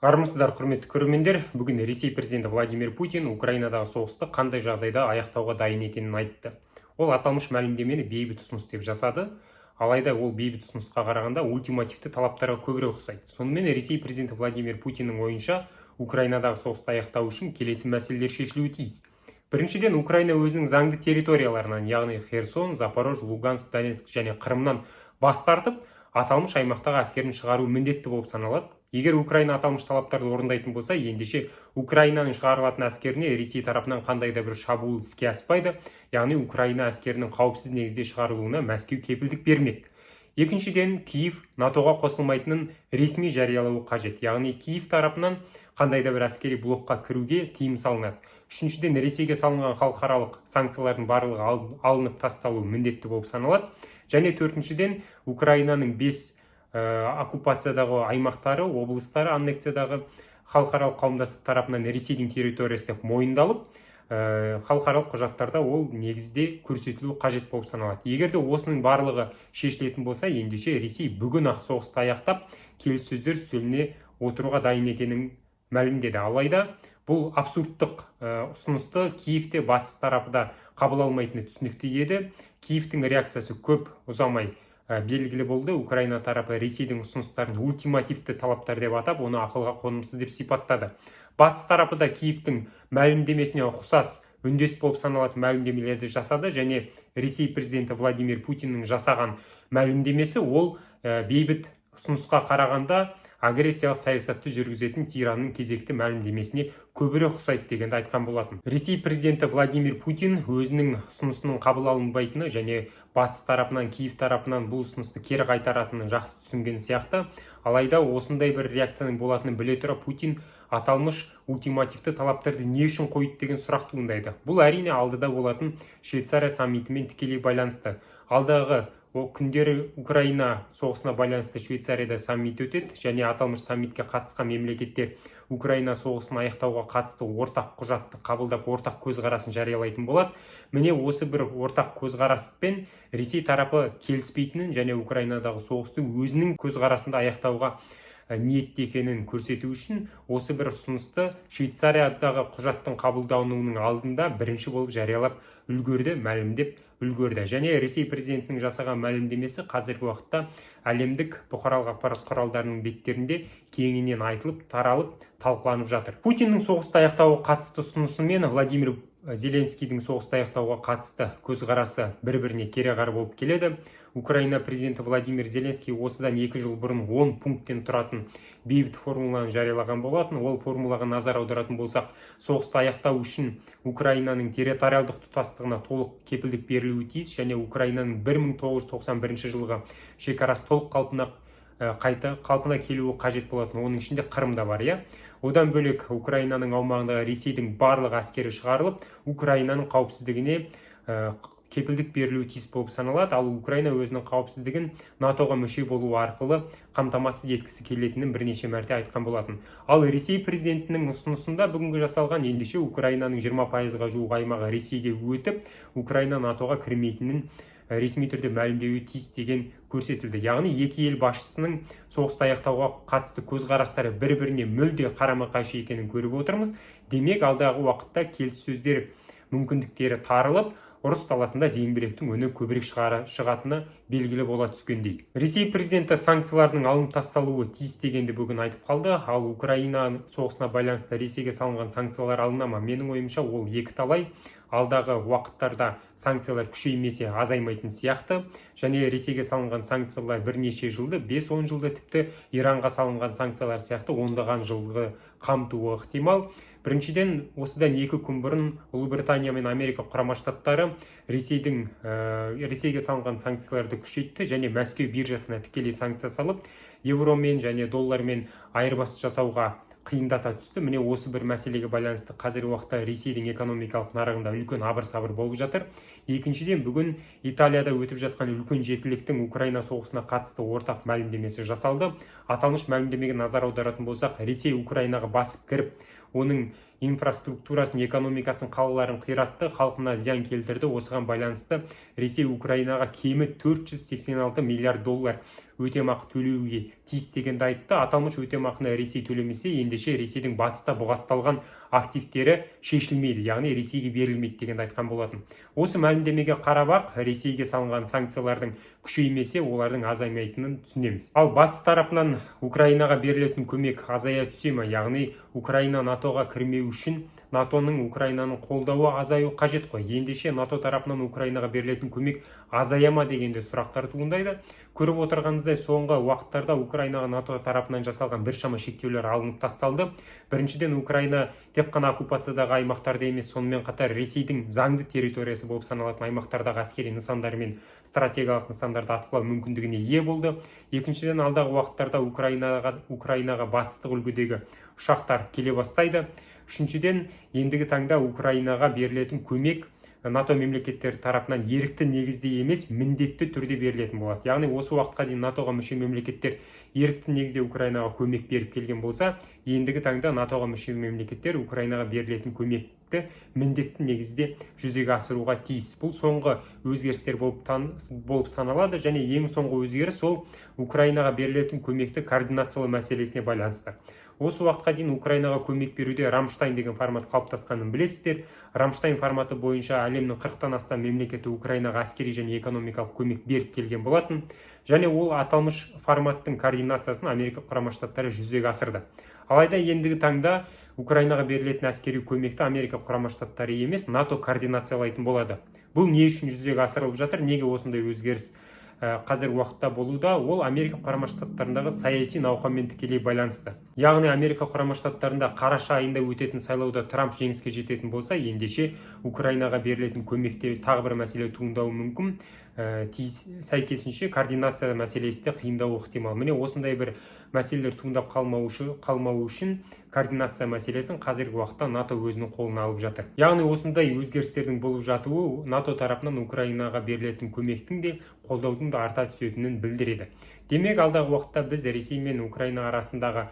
Армысыздар, құрметті көрермендер! Бүгін Ресей президенті Владимир Путин Украинадағы соғысты қандай жағдайда аяқтауға дайын екенін айтты. Ол аталмыш мәлімдемені бейбіт ұсыныс деп жасады. Алайда ол бейбіт ұсынысқа қарағанда ультимативті талаптарға көбірек ұқсайды. Сонымен, Ресей президенті Владимир Путиннің ойынша, Украинадағы соғысты аяқтау үшін келесі мәселелер шешілуі тиіс. Біріншіден, Украина өзінің заңды территорияларынан, яғни Херсон, Запорож, Луганск, Донецк және Қырымнан бас тартып, аталмыш аймақтағы әскерін шығару міндетті болып саналады. Егер Украина аталмыш талаптарды орындайтын болса, ендеше Украинаның шығарылатын әскеріне Ресей тарапынан қандай да бір шабуыл іске аспайды, яғни Украина әскерінің қауіпсіз негізде шығарылуына Мәскеу кепілдік бермек. Екіншіден, Киев НАТО-ға қосылмайтынын ресми жариялауы қажет, яғни Киев тарапынан қандай да бір әскери блокқа кіруге тыйым салынады. Үшіншіден, Ресейге салынған халықаралық санкциялардың барлығы алынып тасталуы міндетті болып саналады. Және төртіншіден, Украинаның бес оккупациядағы аймақтары, облыстары, аннексиядағы, халықаралық қауымдастық тарапынан Ресейдің территориясы деп мойындалып, халықаралық құжаттарда ол негізде көрсетілуі қажет болып саналады. Егер де осының барлығы шешілетін болса, ендеше Ресей бүгін ақ соғысты аяқтап, келіссөздер үстеліне отыруға дайын екенін мәлімдеді. Алайда бұл абсурдтық ұсынысты Киевте, батыс тарапы да қабыл алмайтыны түсінікті еді. Киевтің реакциясы көп ұзамай белгілі болды. Украина тарапы Ресейдің ұсыныстарын ультимативті талаптар деп атап, оны ақылға қонымсыз деп сипаттады. Батыс тарапы да Киевтің мәлімдемесіне ұқсас, үндес болып саналатын мәлімдемелерді жасады. Және Ресей президенті Владимир Путиннің жасаған мәлімдемесі ол бейбіт ұсынысқа қарағанда агрессиялық саясатты жүргізетін тиранның кезекті мәлімдемесіне көбірек ұқсайды дегенді айтқан болатын. Ресей президенті Владимир Путин өзінің ұсынысының қабыл алынбайтыны және батыс тарапынан, Киев тарапынан бұл ұсынысты кері қайтаратынын жақсы түсінген сияқты. Алайда осындай бір реакцияның болатынын біле тұра, Путин аталмыш ультимативті талаптарды не үшін қойды деген сұрақ туындайды. Бұл, әрине, алдыда болатын Швейцария саммитімен тікелей байланысты. Алдағы о күндері Украина соғысына байланысты Швейцарияда саммит өтеді және аталмыш саммитке қатысқан мемлекеттер Украина соғысын аяқтауға қатысты ортақ құжатты қабылдап, ортақ көзқарасын жариялайтын болады. Міне, осы бір ортақ көзқараспен Ресей тарапы келіспейтінін және Украинадағы соғысты өзінің көзқарасында аяқтауға ниетті екенін көрсету үшін осы бір ұсынысты Швейцариядағы құжаттың қабылдануының алдында бірінші болып жариялап үлгерді, мәлімдеп үлгерді. Және Ресей президентінің жасаған мәлімдемесі қазіргі уақытта әлемдік бұқаралық ақпарат құралдарының беттерінде кеңінен айтылып, таралып, талқыланып жатыр. Путиннің соғысты аяқтауға қатысты ұсынысы мен Владимир Зеленскийдің соғысты аяқтауға қатысты көзқарасы бір біріне кереғар болып келеді. Украина президенті Владимир Зеленский осыдан 2 жыл бұрын 10 пункттен тұратын бейбіт формуланы жариялаған болатын. Ол формулаға назар аударатын болсақ, соғысты аяқтау үшін Украинаның территориалдық тұтастығына толық кепілдік берілуі тиіс және Украинаның 1991 жылғы шекарасы толық қалпына қайта қалпына келуі қажет болатын. Оның ішінде Қырым да бар, иә. Одан бөлек, Украинаның аумағындағы Ресейдің барлық әскері шығарылып, Украинаның қауіпсіздігіне кепілдік берілуі тиіс болып саналады. Ал Украина өзінің қауіпсіздігін НАТО-ға мүше болу арқылы қамтамасыз еткісі келетінін бірнеше мәрте айтқан болатын. Ал Ресей президентінің ұсынысында бүгінгі жасалған, ендеше, Украинаның 20%-ға жуық аймағы Ресейге өтіп, Украина НАТО-ға кірмейтінін ресми түрде мәлімдеуі тиіс деген көрсетілді. Яғни екі ел басшысының соғысты аяқтауға қатысты көзқарастары бір біріне мүлде қарама қайшы екенін көріп отырмыз. Демек, алдағы уақытта келіссөздер мүмкіндіктері тарылып, ұрыс даласында зеңбіректің үні көбірек шығатыны белгілі бола түскендей. Ресей президенті санкциялардың алынып тасталуы тиіс дегенді бүгін айтып қалды. Ал Украина соғысына байланысты Ресейге салынған санкциялар алына ма? Менің ойымша, ол екі талай. Алдағы уақыттарда санкциялар күшеймесе, азаймайтын сияқты. Және Ресейге салынған санкциялар бірнеше жылды, 5-10 жылды, тіпті Иранға салынған санкциялар сияқты ондаған жылғы қамтуы ықтимал. Біріншіден, осыдан 2 күн бұрын Ұлыбритания мен Америка Құрама Штаттары Ресейге салынған санкцияларды күшейтті және Мәскеу биржасына тікелей санкция салып, евромен және доллармен айырбас жасауға қиындата түсті. Міне, осы бір мәселеге байланысты қазіргі уақытта Ресейдің экономикалық нарығында үлкен абыр сабыр болып жатыр. Екіншіден, бүгін Италияда өтіп жатқан үлкен жетіліктің Украина соғысына қатысты ортақ мәлімдемесі жасалды. Аталмыш мәлімдемеге назар аударатын болсақ, Ресей Украинаға басып кіріп, Оның инфраструктурасын, экономикасын, қалаларын қиратты, халқына зиян келтірді. Осыған байланысты Ресей Украинаға кемі 486 миллиард доллар өтемақы төлеуге тиіс дегенді айтты. Аталмыш өтемақыны Ресей төлемесе, ендеше Ресейдің батыста бұғатталған активтері шешілмейді, яғни Ресейге берілмейді дегенді айтқан болатын. Осы мәлімдемеге қарап ақ, Ресейге салынған санкциялардың күшеймесе, олардың азаймайтынын түсінеміз. Ал батыс тарапынан Украинаға берілетін көмек азая түсе ме? Яғни Украина НАТОға кірмеу үшін НАТОның Украинаның қолдауы азаю қажет қой. Ендеше НАТО тарапынан Украинаға берілетін көмек азая ма дегенде сұрақтар туындайды. Көріп отырғанымыздай, соңғы уақыттарда Украинаға НАТО тарапынан жасалған біршама шектеулер алынып тасталды. Біріншіден, Украина тек қана оккупациядағы аймақтарда емес, сонымен қатар Ресейдің заңды территориясы болып саналатын аймақтардағы әскери нысандар мен стратегиялық нысандарды атқылау мүмкіндігіне ие болды. Екіншіден, алдағы уақыттарда Украинаға батыстық үлгідегі ұшақтар келе бастайды. Үшіншіден, ендігі таңда Украинаға берілетін көмек НАТО мемлекеттері тарапынан ерікті негізде емес, міндетті түрде берілетін болады. Яғни осы уақытқа дейін НАТОға мүше мемлекеттер ерікті негізде Украинаға көмек беріп келген болса, ендігі таңда НАТОға мүше мемлекеттер Украинаға берілетін көмекті міндетті негізде жүзеге асыруға тиіс. Бұл соңғы өзгерістер болып саналады. Және ең соңғы өзгеріс, ол Украинаға берілетін көмекті координациялау мәселесіне байланысты. Осы уақытқа дейін Украинаға көмек беруде Рамштайн деген формат қалыптасқанын білесіздер. Рамштайн форматы бойынша әлемнің 40-тан астам мемлекеті Украинаға әскери және экономикалық көмек беріп келген болатын. Және ол аталмыш форматтың координациясын Америка Құрама Штаттары жүзеге асырды. Алайда ендігі таңда Украинаға берілетін әскери көмекті Америка Құрама Штаттары емес, НАТО координациялайтын болады. Бұл не үшін жүзеге асырылып жатыр, неге осындай өзгеріс қазіргі уақытта болуда? Ол Америка Құрама Штаттарындағы саяси науқанмен тікелей байланысты. Яғни Америка Құрама Штаттарында қараша айында өтетін сайлауда Трамп жеңіске жететін болса, ендеше Украинаға берілетін көмекте тағы бір мәселе туындауы мүмкін. Сәйкесінше координация мәселесі де қиындауы ықтимал. Міне, осындай бір мәселелер туындап қалмауы үшін координация мәселесін қазіргі уақытта НАТО өзінің қолына алып жатыр. Яғни осындай өзгерістердің болып жатуы НАТО тарапынан Украинаға берілетін көмектің де, қолдаудың да арта түсетінін білдіреді. Демек, алдағы уақытта біз Ресей мен Украина арасындағы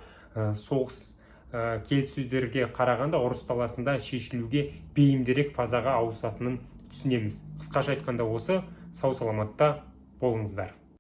соғыс келіссөздерге қарағанда ұрыс даласында шешілуге бейімдірек фазаға ауысатынын түсінеміз. Қысқаша айтқанда, осы. Сау саламатта болыңыздар.